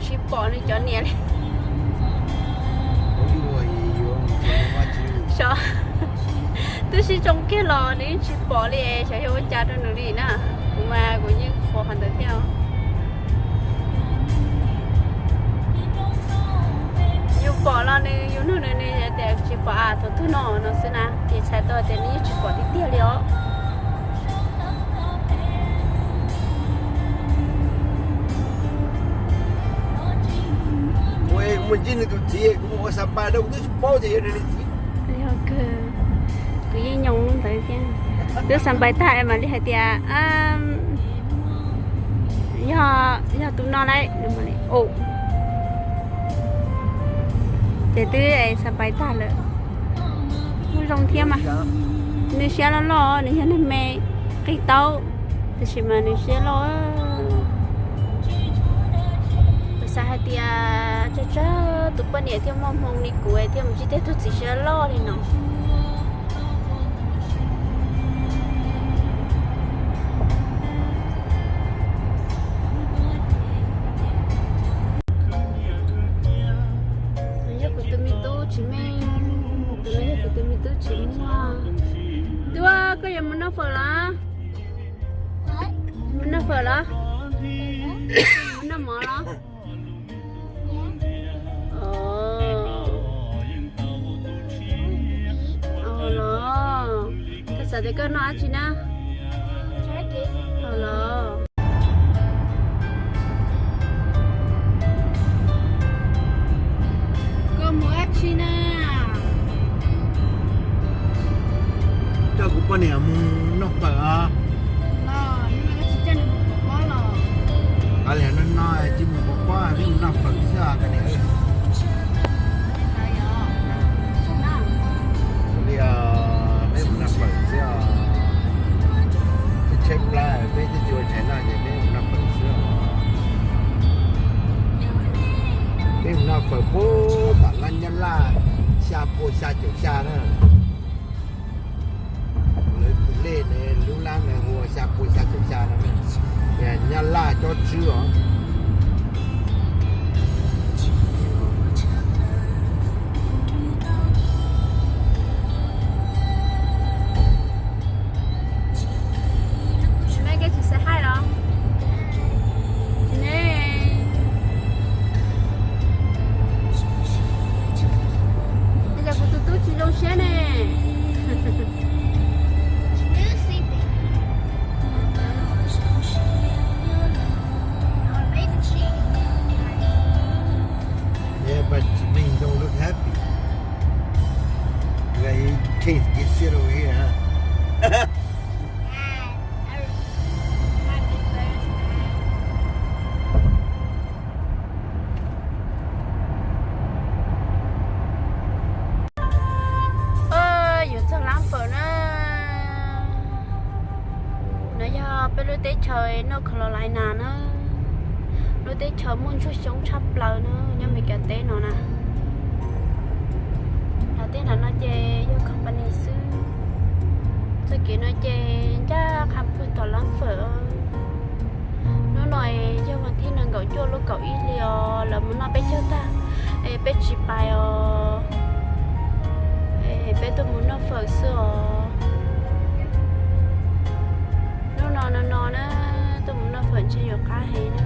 Tsis pom nws cov niam li. Xyov, twb sib tsoo kiag los nws yeej tsis pom li, xyov yog ua cas rau nws li na. Kuv mas kuv yeej qhuas qhov ntawd thiab. Yus pom los nws, yus nug nws, nws tias tsis pom a, thaum twg no no xwb na, ces txhais tau tias nws yeej tsis pom tiag tiag li os. Kuv mus ntsib nws tus txiv, kuv mus ua xab npais rau kuv twb tsis paub tias yog nws txiv. Yog kawg, kuv yeej nyoos ntawd thiab. Twb xab npais tag mam li hais tias, yog, yog tus no lauj. Ces twb xab npais tag lawm. Kuj zoo thiab mas. Nws siab loj loj, nws yog neeg me qig taub, tiam sis mas nws siab loj. Kuv xav hais tias tsawg tsawg tus poj niam thiaj muaj hmoo li kuv thiaj mus ntsib tej tug txiv siab loj li no. Nws yog kuv tus me tub tsis meej, tus no yog kuv tus me tub tsis muaj. Tub, koj yuav mus noj fawm los? Mus noj fawm los? Mus noj mov los? Los, koj xav tias koj noj dab tsi na? Los, koj mus dab tsi na? Coj kuv poj niam mus noj fawm os. Los, hnub no koj tsis coj nws mus pov pob los? Qhov li no no tsis mus pov pob, peb mus noj fawm xwb os koj niam. Li os, peb mus noj fawm xwb os. Tshaib tshaib plab, peb twb tsis ua tshais noj ces peb mus noj fawm xwb os. Peb mus noj fawm puag tom laj Nyab Laj xya pua xya caum xya na. Lawv tus lej ne, lub lab ntawd hu ua xya pua xya caum xya no, Nyab Laj cob tswb os. Tsis ne, koj tsis xav hais los? Tsis ne. Ua cas kuv tus tub tsis zoo siab ne? Yeah, but Jimin don't look happy. Like he can't get shit over here, huh? Yuav txog lab fawm na. No yog peb lub teb chaws North Carolina na, lub teb chaws muaj ntsuag xyoob tshaj plaws na nyob Meskas teb no na. Nram tej nram no ces yog company xwb. Txoj kev no ces ncaj qha puag tom lab fawm. Hnub no yog vas thib nees nkaum cuaj lub kaum ib hli os, lawv mus noj peb caug tag es peb tsis pais os, es peb tuaj mus noj fawm xwb os. Hnub no no no na, tuaj mus noj fawm ntshe yuav qab heev na.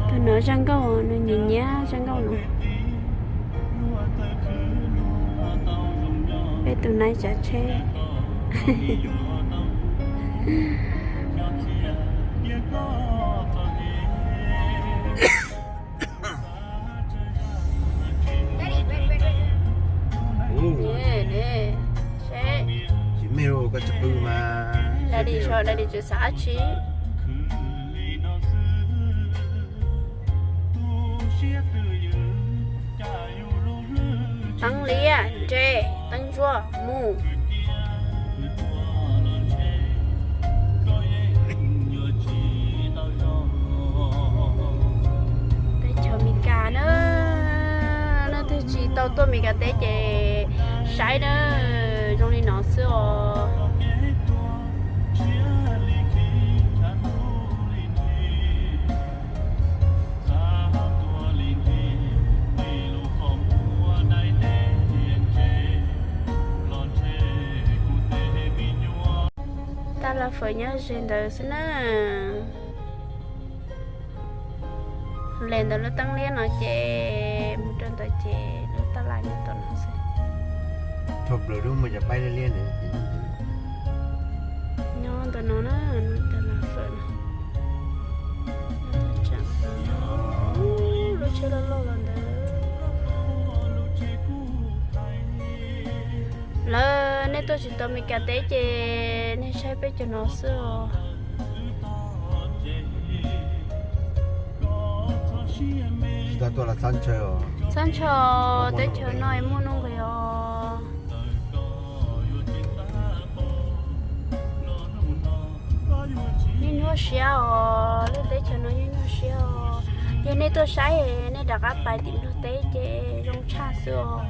Tus no zaj nkauj, nws nyiam nyiam zaj nkauj no. Peb tus nai tsav tsheb. Tsis meej, koj tsis qw mas. Daddy tsis xav dab tsi. Teeb liab nres, teeb ntsuab mus. Teb chaws Amelikas na. tau tuaj Meskas teb ces saib na, zoo li no xwb os. Tab laj fawm nyob ze ntawd xwb na. Les ntawm lub teeb liab no ces mus rau ntawd ces lub tab laj nyob tom no xwb. Nyob ntawm no na, tab laj fawm no. Lub tsheb loj loj los ntawd. Lawv nej tuaj tsis tau Meskas teb ces nej saib peb cov no xwb os. Txhob ntshaw, teb chaws no muaj nuj nqis os. Nyuaj nyuaj siab os, lub teb chaws no nyuaj nyuaj siab os. Yog nej tuaj saib nej rov qab pais tim Nplog teb ces zoo tshaj xwb os.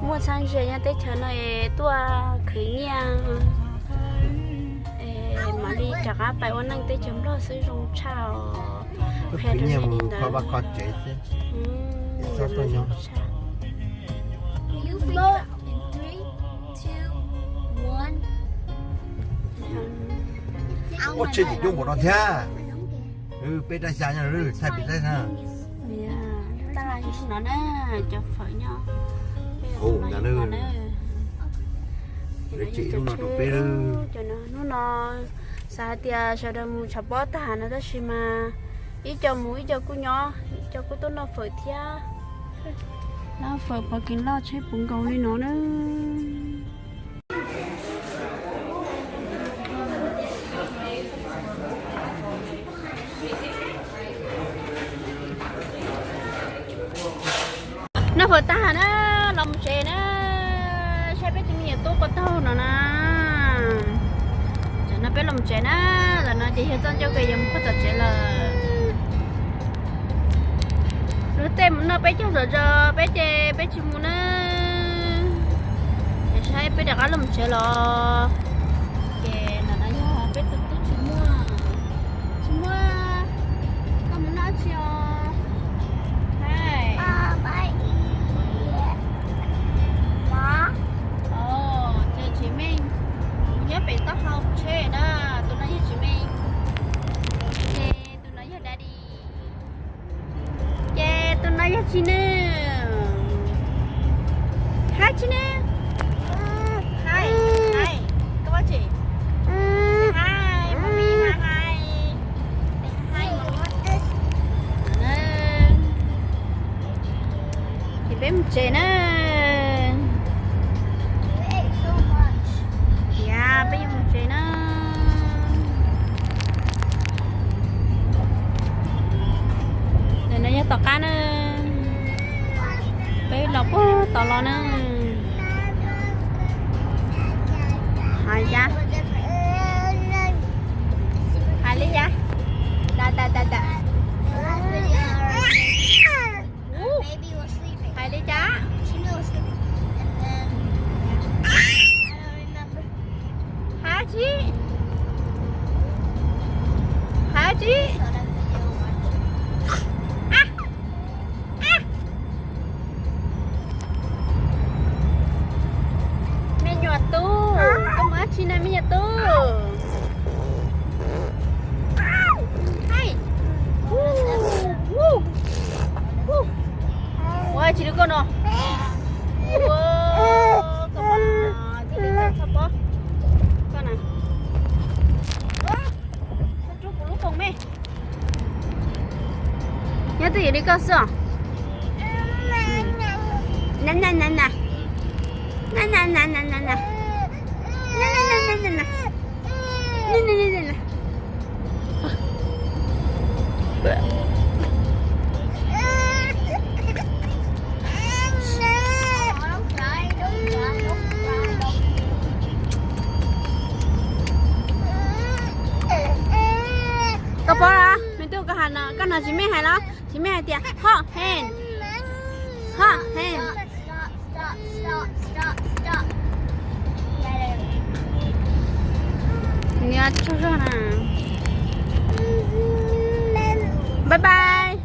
Muaj txheeb ze nyob teb chaws no es tuaj khwv nyiaj es mam li rov qab pais ua neej teb chaws Nplog xwb zoo tshaj os. Qhia rau nej li ntawd. Ua tsheb tsis coob npaum no thiab. Peb rab xya nyob thaij pem saib na. Tab laj no na, cov fawm nyob. Hnub no xav hais tias sawv daws mus tshav pob tag no tab sis mas ib co mus ib co kuj nyob, ib co kuj tuaj noj fawm thiab. Noj fawm pov kev loj tsheb puv nkaus li no na. Noj fawm tag na, los mus tsev na, saib peb tus me nyuam tub puas taug no na. Tam no peb los mus tsev na, tam no ces yog txoj ncauj kawg yuav mus puag tom tsev lawm. Luag tej mus noj peb caug zom zaws, peb ces peb tsis mus na. Ces saib peb rov qab los mus tsev los. Ces ntawm no yog peb tus tub tsis muaj, tsis muaj, koj mus noj tsi os? Ces Tsis Meej nyob pem taub hau tsheb na, tus no yog Tsis Meej. Ces tus no yog Daddy. Ces tus no yog Tsis Neej. Hi Tsis Neej. Hi, hi. Koj ua tsi? Hi, mommy, hi, hi. Hi, mommy. Ces peb mus tsev na. Tias peb yuav mus tsev na. Ntawm no yog tom qab na. Peb los puag tom los na. Hais cas? Hais li cas? Da da da da. Hais li cas? Hais tsi? Hais tsi? Me nyuam tub, koj mus dab tsi na me nyuam tub? Hais. Ua tsi rau koj no? Ua, koj no, txhob pob. Koj na. Koj rub kuv lub foos me. Nyob twj ywm li koj xwb os. Na na na na. Na na na na na na. Na na na na na na. Na na na na na. Pom los, me tub, koj hais no, koj hnov txiv Mej hais los? Txiv Mej hais tias hot hand, hot hand. Nws tsaug zog na. Bye bye.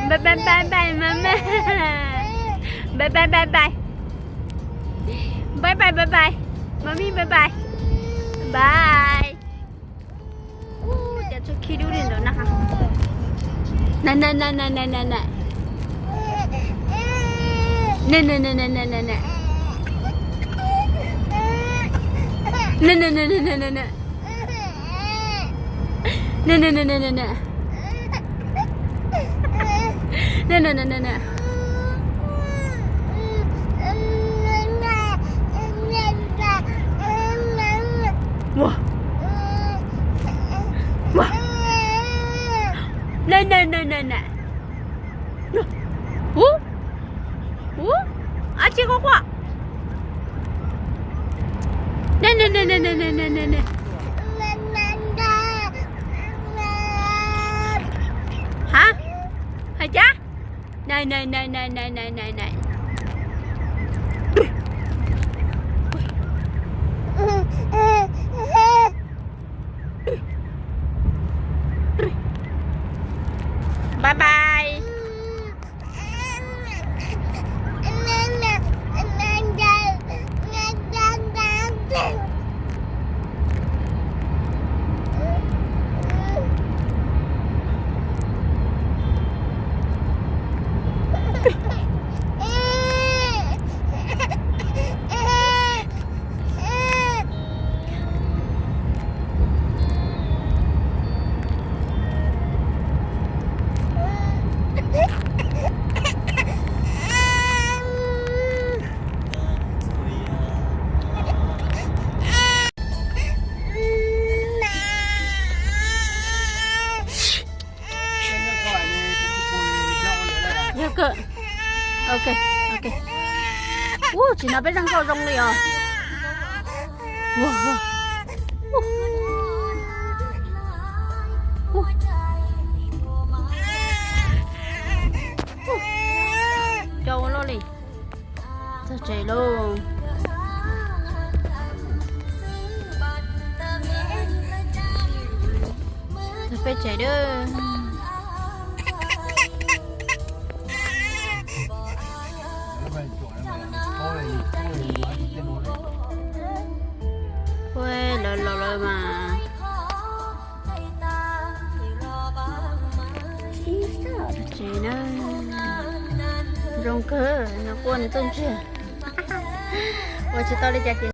Bye bye bye bye mama. Bye bye bye bye. Bye bye bye bye. Mami bye bye. Bye. Ub, cas txog khib dub li ntawd na. Na na na na na na na. Na na na na na na na. Na na na na na na na. Na na na na na na. Na na na na na. Ua. Ua. Na na na na na. Ub. Ub. Ab tsi quaj quaj. Na na na na na na na na. Ha? Hais cas? Này này này này này này này này. Bye bye. Yog kawg. Ok, ok. Ub, tsis hnov peb zaj nkauj zoo li os. Ua, ua. Ua. Ua. Cov ua luaj li. Txog tsev lauj. Txog peb tsev lauj. Ua, lawv los lawm mas. Tsev na, zoo kawg, nws quaj nws tuaj ntsiag. Ua tsis tau li cas ces